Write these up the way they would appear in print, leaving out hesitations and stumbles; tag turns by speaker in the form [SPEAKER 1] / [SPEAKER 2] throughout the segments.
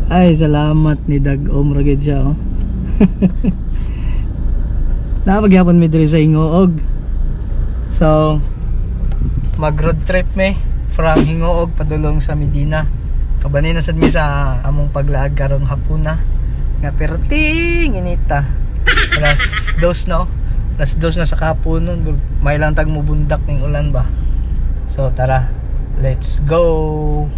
[SPEAKER 1] Ay, salamat ni Dag-om ra gid siya oh. Napagyapon mi diri sa Gingoog. So, mag road trip mi from Gingoog padulong sa Medina. Kabani na sad mi sa among paglaag karong hapuna. Nga perting inita. 2:00 no. 2:00 na sa kapunon. May lang tag mubundak ning ulan ba. So tara, let's go.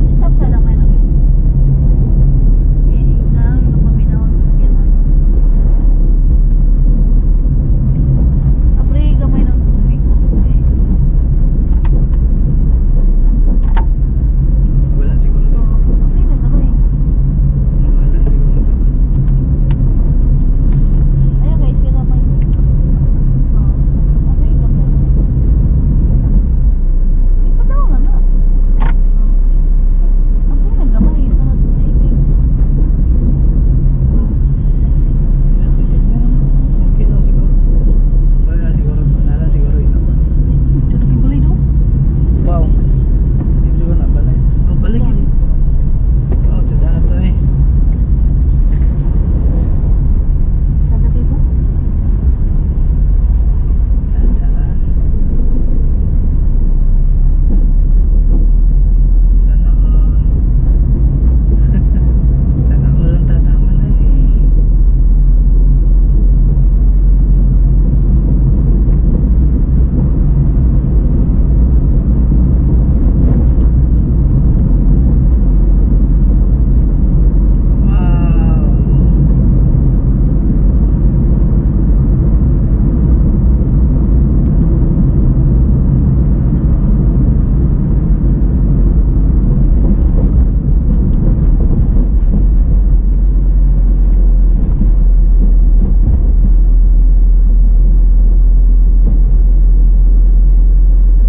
[SPEAKER 2] Stop sa lang kayo. Eh, na, paminaw sa sakyanan. Apre, gamay ng tubig. Eh,
[SPEAKER 1] Wala siguro to.
[SPEAKER 2] Apre, na gamay.
[SPEAKER 1] Wala siguro to.
[SPEAKER 2] Ayaw guys, sira may. Oh, apre, gamay. Di pa daw na na. Apre, na gamay. Para eh,
[SPEAKER 1] Okay lang siguro. Wala siguro to. Wala siguro ito.
[SPEAKER 2] Sa nakibalay do?
[SPEAKER 1] Wow. Hindi mo siguro nabalay. Oh, balik yun. Wow, tsada to eh.
[SPEAKER 2] Sa mo?
[SPEAKER 1] Tsada. Sana all. Sana all ang tatamanan eh. Wow.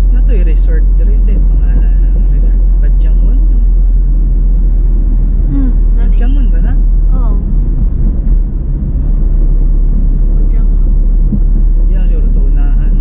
[SPEAKER 1] Nato yung resort dire sa pangalan ng resort. Badyangon?
[SPEAKER 2] Gani.
[SPEAKER 1] Badyangon ba na?
[SPEAKER 2] Oo. Pagdiyan mo.
[SPEAKER 1] Hindi ako siguro to unahan.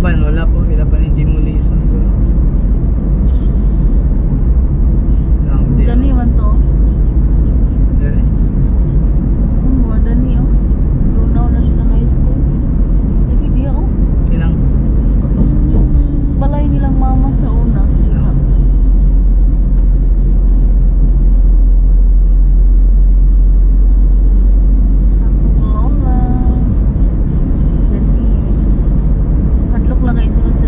[SPEAKER 1] Apan wala po, wala pa ni demolition ko. No, di.
[SPEAKER 2] Dani man to.
[SPEAKER 1] Dere.
[SPEAKER 2] Oh, dani oh. Dunaw na siya sa high school. Lagi diya oh.
[SPEAKER 1] Ilang
[SPEAKER 2] Katong balay nilang mama sa una.
[SPEAKER 1] No.
[SPEAKER 2] Sa akong lola. Dani. Hadlok lang kay sunod.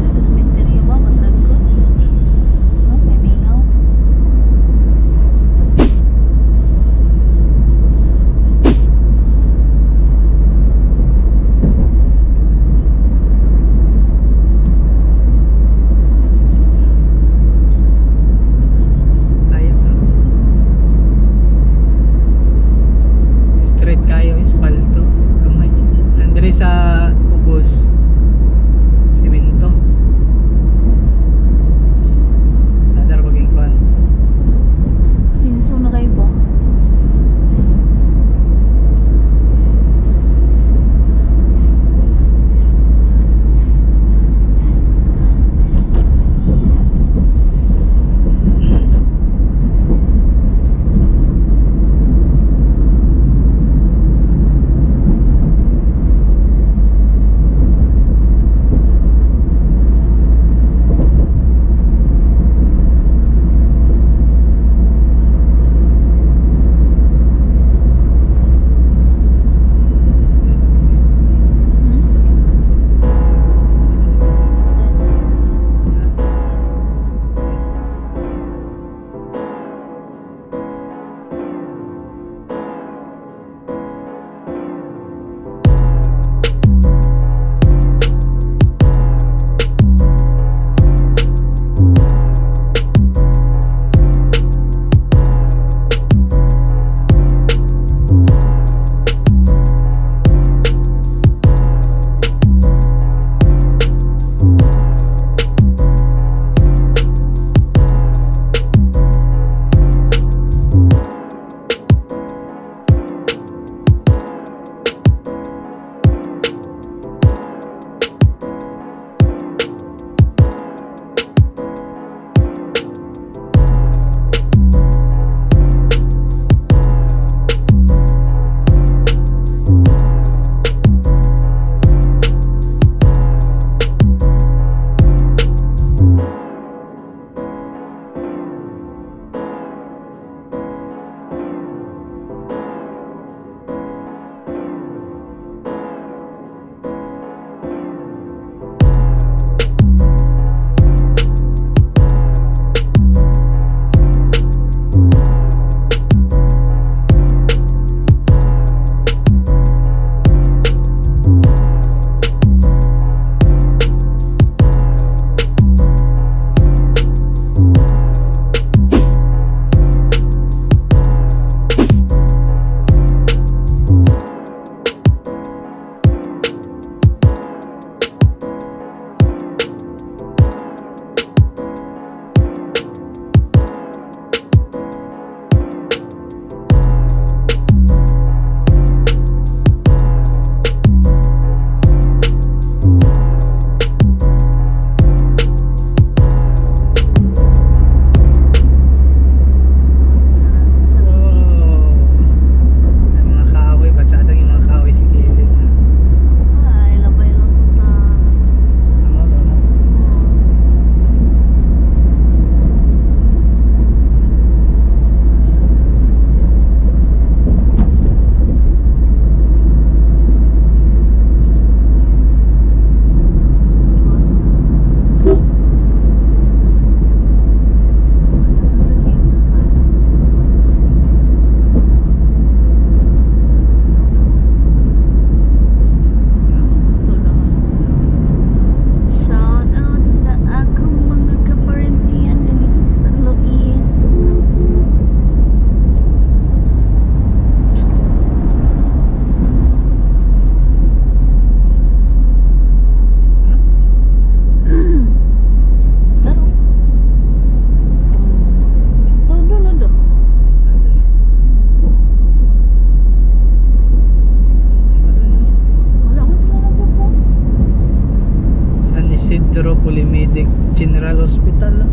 [SPEAKER 1] Isidro Polymedic General Hospital, no?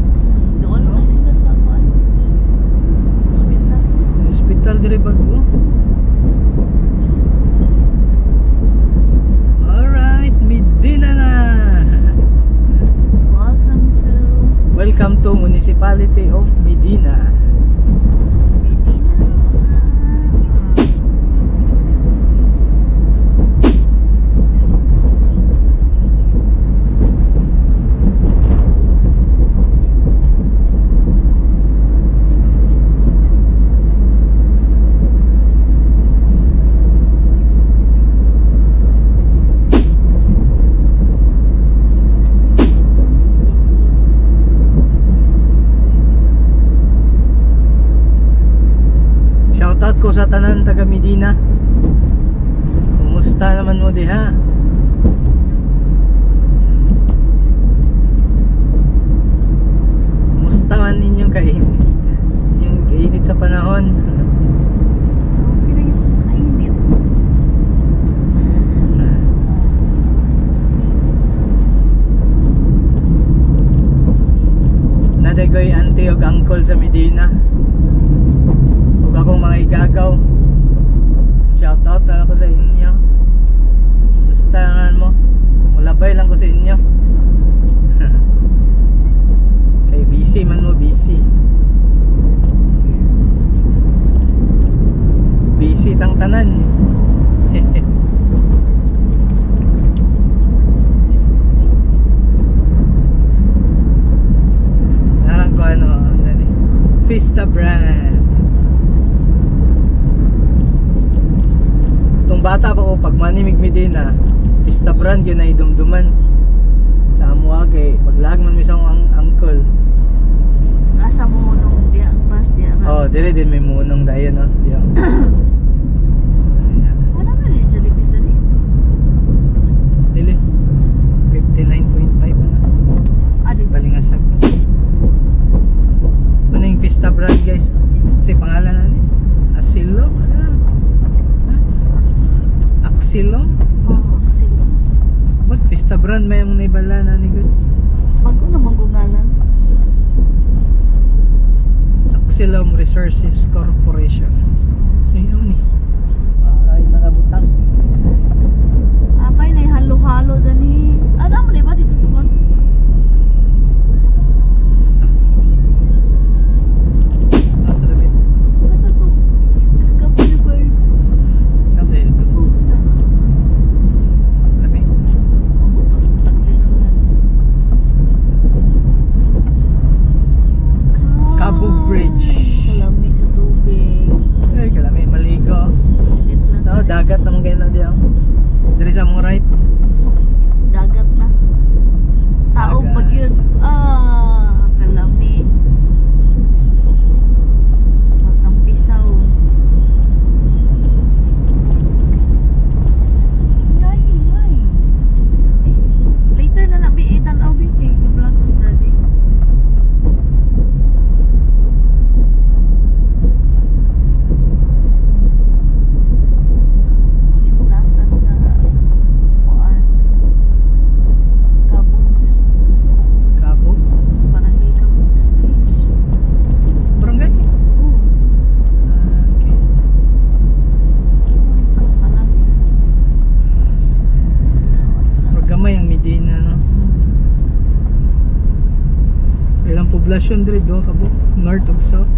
[SPEAKER 2] Doon na sila sa kuan. Hospital.
[SPEAKER 1] Hospital dire bago. Alright, Medina na.
[SPEAKER 2] Welcome to
[SPEAKER 1] Welcome to Municipality of Medina.
[SPEAKER 2] Medina.
[SPEAKER 1] Shoutout ko sa tanan taga Medina. Kumusta naman mo diha? Kumusta man ninyong kainit? Inyong kainit sa panahon.
[SPEAKER 2] Okay na yun sa kainit.
[SPEAKER 1] Nadegoy auntie og uncle sa Medina. Ug akong mga igagaw. Shout out na ako sa inyo. Kumusta naman mo? Mulabay lang ko sa inyo. Kay busy man mo, busy. Busy tang tanan. Narang ko ano, ano ni? Fiesta brand. Itong bata pa ko, pag manimig Medina, Fiesta brand yun ay dumduman. Sa amuha kay, paglag man misang ang uncle.
[SPEAKER 2] Asa mo nung diya ang bus diya na.
[SPEAKER 1] Oh, dire din may munong dayon, no? Di ang. Ano niya?
[SPEAKER 2] Wala na rin Jollibee dali.
[SPEAKER 1] Dili. 59.5 na.
[SPEAKER 2] Ah, dito.
[SPEAKER 1] Balingasag. Ano yung Fiesta brand, guys? Kasi pangalan na ni? Asilom? Ano? Ha? Axilom?
[SPEAKER 2] Oo, kasi
[SPEAKER 1] What? Fiesta brand may ang naibala na ni good.
[SPEAKER 2] bago na manggungalan.
[SPEAKER 1] Axilom Resources Corporation. Ayun ni. Ay, nakabutang.
[SPEAKER 2] Apay na halo-halo dani. Ano mo na ba dito sa kuan?
[SPEAKER 1] Sa Ah, sa tabi.
[SPEAKER 2] Ano to? Kapoy ba?
[SPEAKER 1] Tabi ito. Tabi.
[SPEAKER 2] Mabuto sa tagbilangan.
[SPEAKER 1] Cabug Bridge.
[SPEAKER 2] Kalami sa tubig.
[SPEAKER 1] Ay, kalami maligo.
[SPEAKER 2] Init lang.
[SPEAKER 1] No, dagat naman kayo na diyan. Diri sa among right.
[SPEAKER 2] It's dagat na. Taong
[SPEAKER 1] Dagat.
[SPEAKER 2] pag yun. Ah, kalami. Matampisaw. Nay, nay. Eh, later na lang, bi, tanaw, bi, kay vlog mas daddy. Ulit plaza sa kuan. Kabog.
[SPEAKER 1] Kabog.
[SPEAKER 2] Barangay Kabog Stage.
[SPEAKER 1] Barangay.
[SPEAKER 2] Oo.
[SPEAKER 1] Ah, okay.
[SPEAKER 2] Tanan.
[SPEAKER 1] Pero gamay ang Medina, no? Ilang poblasyon diri, duha ka buok, north ug south.